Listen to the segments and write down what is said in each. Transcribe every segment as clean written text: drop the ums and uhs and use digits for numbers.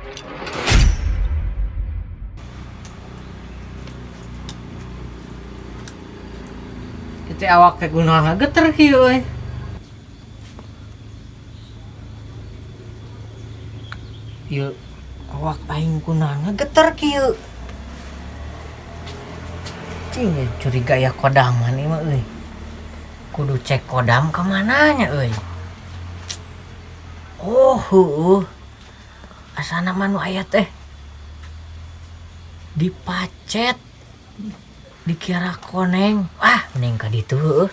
Itu awak teh kunaon ngageter kieu euy. Ieu awak aing kunaon ngageter kieu. Cing curiga ya kodaman ieu mah euy. Kudu cek kodam ka mana nya euy. Oh heueuh. Asana mah nu aya teh dipacet dikira koneng. Ah, mending ka ditu heueuh.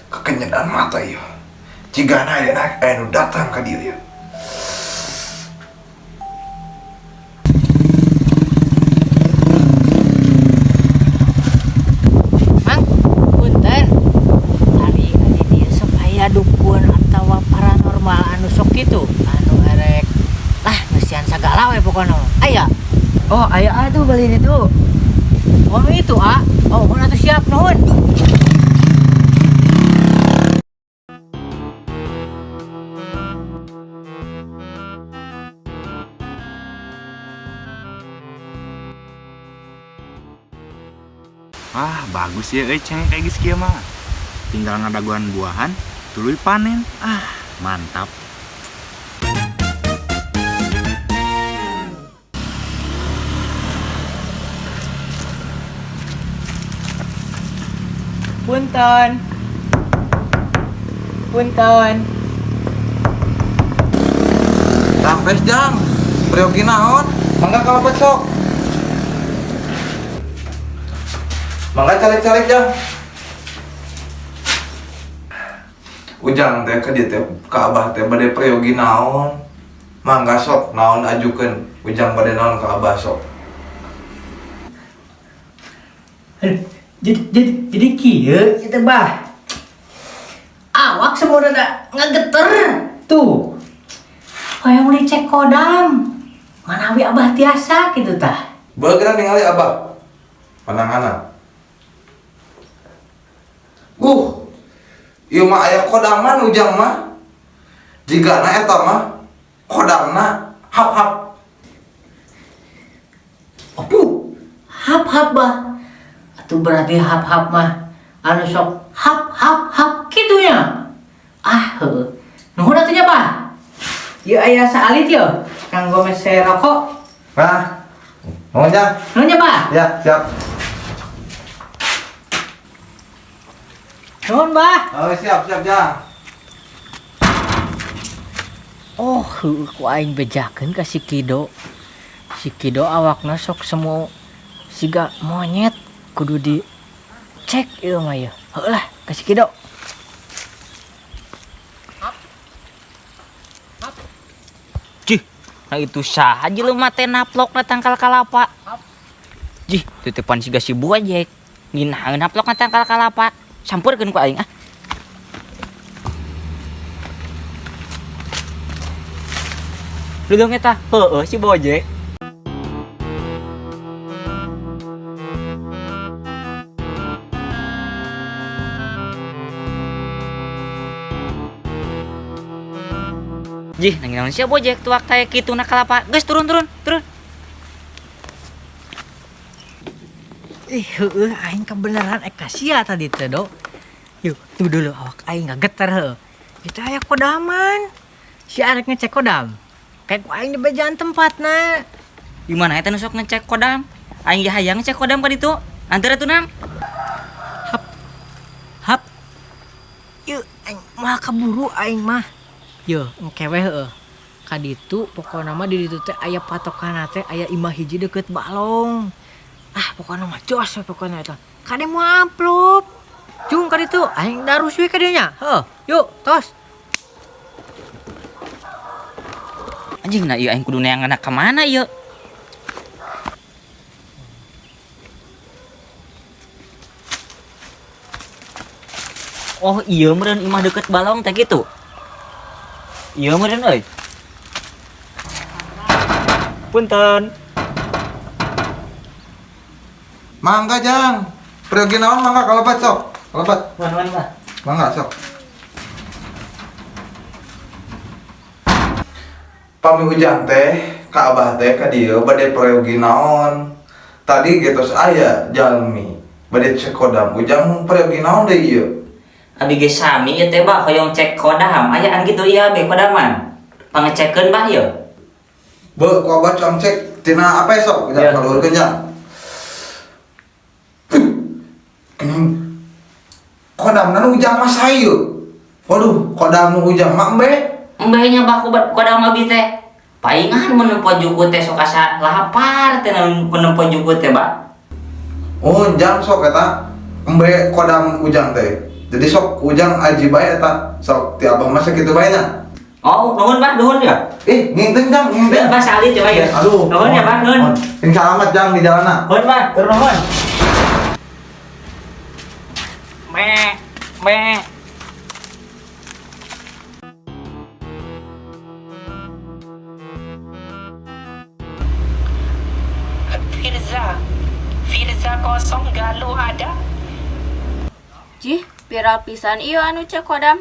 Kekenyangan mata ieu. Jigana aya aya nu datang ka dieu ieu. Mang, punten. Ari ari dieu sok aya dukun atawa paranormal anu sok kitu, anu erek lah ngeusian sagala we pokona mah. Aya. Oh, aya atuh bali ditu. Oh, nu itu ah. Oh, mun atuh siap nuhun. Ah, bagus ya euy cengek kayak geus kieu mah. Tinggal ngadaguan buahan, tuluy panen. Ah, mantap. Punten. Punten. Rampes jang, peryogi naon? Mangga kalebet sok. Mangga calik-calik jang. Ujang teh ka dieu teh ka abah teh bade peryogi naon? Mangga sok naon ajukeun ujang bade naon ka abah sok. Jadi kieu ieu teh bah. Awak sebenarnya ngageter tuh. Hoyong dicek kodam. Manawi abah tiasa kitu tah. Begeura ningali abah. Pananganan. Ieu mah aya kodaman ujang mah. Jigana eta mah kodamna hap-hap. Aduh, hap-hap bah. Atuh berarti hap-hap mah anu sok hap hap hap kitunya. Ah, heueuh. Nuhun atuh nya bah. Ieu aya saalit yeuh kanggo mese rokok. Nah, nuhun jang. Nuhun nya bah. Ya, siap. Nuhun bah. Oh, siap, siap jang. Oh, heueuh ku aing bejakeun ka si Kido. Si Kido awakna sok semu siga monyet kudu dicek ieu mah yeuh. Heueuh lah ka si Kido. Cih, nah itu saha jelema teh naplokna tangkal kalapa. Jih, titipan siga si Bojek. Nginaheun naplokna tangkal kalapa. Sampeurkeun ku aing ah. Lulung eta, heueuh si Bojek. Jih, nang naon sia Bojek tuak teh kitu na kalapa. Geus turun turun, turun. Ih, heueuh aing kebenaran ek ka sia tadi teh, Do. Yuk, tuh dulu awak aing ngageter heueuh. Itu aya kodaman. Si arek ngecek kodam. Kayak ku aing dibejaan tempatna. Di mana eta nu sok ngecek kodam? Aing ge hayang ngecek kodam ka ditu. Anteur atuh Nam. Hap. Hap. Yeuh, aing mah kaburu aing mah. Yeuh, engke we heueuh. Ka ditu pokona mah di ditu teh aya patokanna teh aya imah hiji deukeut balong. Ah, pokona mah jos we pokona eta. Kade moal amplop. Cung ka ditu, aing darus we ka dieu nya. Heuh, yuk tos. Anjing, nah ieu aing kudu neangan ka mana ieu? Oh iya meureun imah deket balong teh kitu. Iya meureun euy. Punten. Mangga Jang. Pergi naon mangga kalebat sok. Kalebat. Nuhun Bah. Mangga sok. Pami Ujang teh ka Abah teh ka dieu bade peryogi naon. Tadi getos aya jalmi bade cek kodam. Ujang peryogi naon deui ieu? Abi ge sami ieu teh Bah hoyong cek kodam. Ayaan gitu ieu abi kodaman. Pangecekeun Bah ieu. Be, ku Abah cang cek tina apa sok? Ya. Jang kaluhurkeun Jang. Kening kodamna nu Ujang mah saeu. Waduh, kodam nu Ujang mah embe. Embe nya Bah kodam abi teh. Paingan mun nempo juku teh sok asa lapar teh mun nempo juku teh Bah. Oh, Jang sok eta embe kodam Ujang teh. Jadi sok Ujang aji bae eta. Sok ti Abah mah sakitu bae nya. Oh, nuhun Bah, nuhun ya. Nginteng Jang, nginteng. Bah salit coba ya. Aduh. Nuhun ya Bah, nuhun. Sing salamat Jang di jalanna. Nuhun Bah, tur nuhun. Me, me. Firza kosong galuh ada. Jih, viral pisan ieu anu cek kodam.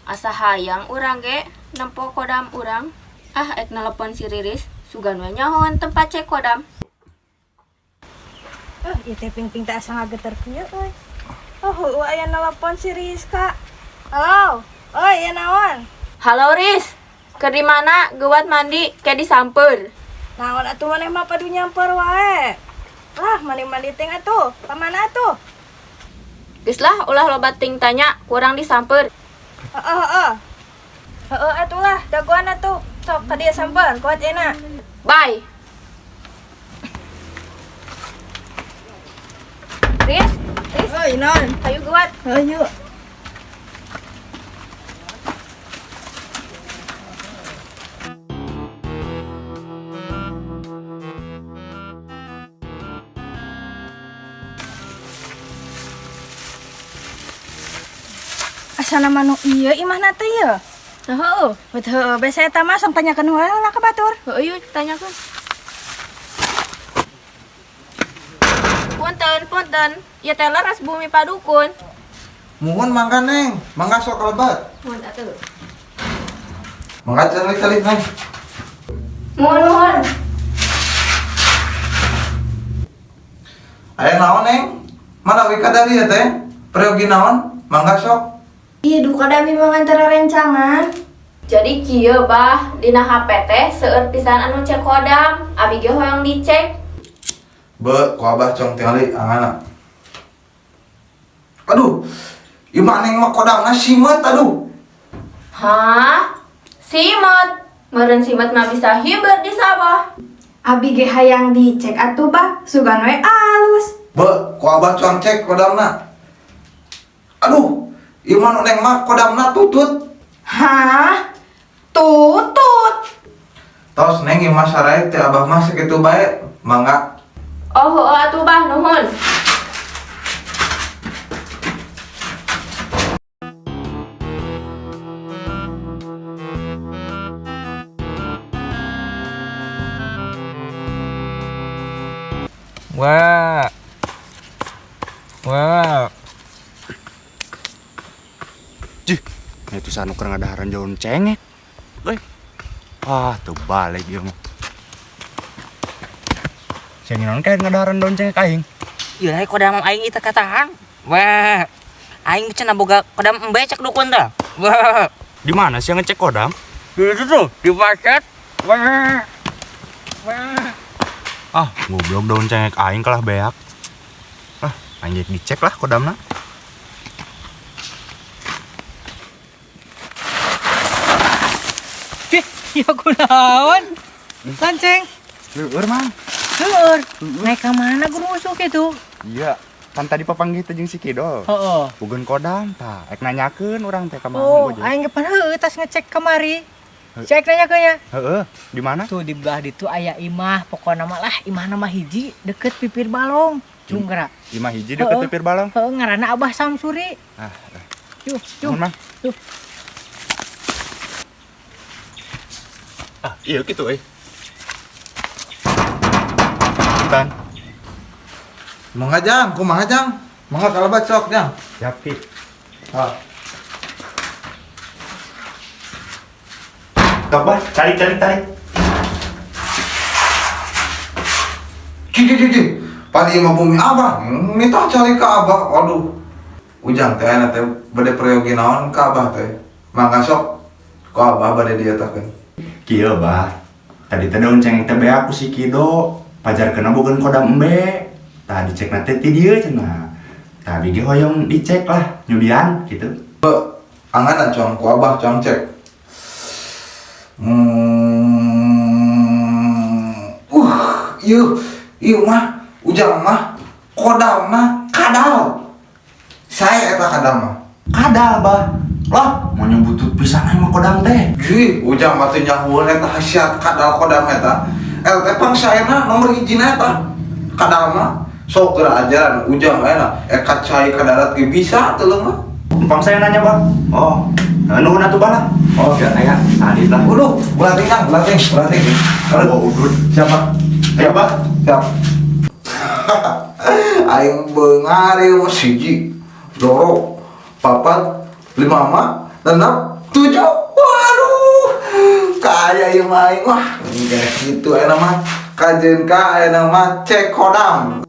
Asa hayang urang ge nempo kodam urang. Ah, ek nelepon si Riris, sugan we nyahoan tempat cek kodam. Ieu teh ping-ping teh asa ngageter kieu euy. Oh, heueuh aya nelepon si Rizka. Halo, oi, ieu naon? Halo Riz, keur di mana? Geuwat mandi, ke disamper. Naon atuh maneh mah padu nyamper wae. Lah, mandi-mandi ting atuh. Ka mana atuh? Geus lah, ulah loba ting tanya, kurang disamper. Heeh, heeh. Heeh atuh lah, dagoan atuh. Sok ka dieu samper, kuat enak. Bye. Riz, Riz. Oi, naon? Hayu geuwat. Hayu. Asana manu ieu imahna teh ieu. Nah, heueuh. Bet heueuh bese eta mah sok tanyakeun wae lah ka batur. Heueuh yuk tanyakeun. Punten, punten. Ieu teh leres bumi padukun. Muhun mangga Neng, mangga sok kalebat. Muhun atuh. Mangga calik-calik Neng. Muhun, muhun. Aya naon Neng? Mana we kadali ya teh? Peryogi naon? Mangga sok. Ih, duka dami mangantar rencangan. Jadi kieu Bah, dina HP teh seueur pisan anu cek kodam, abi ge hoyong dicek. Be, ku Abah cong tingali angana. Aduh, ieu mah Neng mah kodamna simeut aduh. Hah? Simeut? Meureun simeut mah bisa hiber di sawah. Abi ge hayang dicek atuh Bah, sugan we alus. Be, ku Abah cong cek kodamna. Aduh, ieu mah nu Neng mah kodamna tutut. Hah? Tutut. Tos Neng ieu mah sarae teh Abah mah sakitu bae, mangga. Oh, heueuh atuh Bah, nuhun. Wah. Wah. Jih, itu sanu keur ngadaharan daun cengek. Euy. Ah, tuh balik ieu mah. Sia naon kayak ngadaharan daun cengek aing. Ieu lae kodam aing ieu teh katahan. Wah. Aing cenah boga kodam embe cek dukun teh. Wah. Di mana sih yang ngecek kodam? Di situ tuh, di paket. Wah. Wah. Ah, goblok daun cengek aing kalah beak. Ah, aing dicek lah kodamna. Cih, ya kunaon? Kanceng. Leueur, Mang. Leueur. Naik ka mana guru usuk itu? Iya, kan tadi papanggih teh jeung si Kidol. Heeh. Bogeun kodam tah, ek nanyakeun urang teh ka Mang Oh, Gojek. aing ge pan heueuh tas ngecek kamari. Cek nanya nya. Heeh, di mana? Tuh di belah ditu aya imah, pokona mah lah imahna mah hiji deket pipir balong. Cung geura. Imah hiji deket Heeh. pipir balong. Heeh, ngaranna Abah Samsuri. Ah, Yuk, yuk. Nuhun, Mang. Yuk. Ah, iya gitu euy. Punten. Mangga Jang, kumaha Jang? Mangga kalebet sok Jang. Siap, Ki. Ah. Tok, Bah. Tarik, tarik, tarik. Cih, cih, cih, cih. Pan ieu mah bumi abah, minta cari ka abah. Aduh. Ujang teh ayeuna teh bade peryogi naon ka abah teh. Mangga sok ku abah bade dietakeun. Kieu, Bah. Tadi teh daun cengek teh beak ku si Kido. Pajarkeunna bogeun kodam embe. Tah dicekna teh ti dieu cenah. Tah abi ge hoyong dicek lah, nyudian gitu. Anganan cong ku abah cong cek. Ieu, ieu mah ujang mah kodam mah kadal. Saya eta kadal mah. Kadal, Bah. Lah, mau nyebutut pisan aing mah kodam teh. Jui, ujang mah teu nyahueun eta khasiat kadal kodam eta. Eta teh pangsaena nomor hijina eta. Kadal mah sok geura ajaran ujang ayeuna eka cai ka darat ge bisa teu leungeuh. Pang saya nanya, Bah. Oh, nuhun atuh, Bah lah. Oh, ya aya tadi lah. Waduh, bulating Kang, bulating, bulating. Oh, udut. Siapa? Ayo, Bah. Siap. Aing beungar ieu mah siji, loro, papat, lima ma, enam, tujuh. Waduh, kaya ieu mah aing mah. Kayak gitu ayeuna mah. Kajeun ka ayeuna mah cek kodam.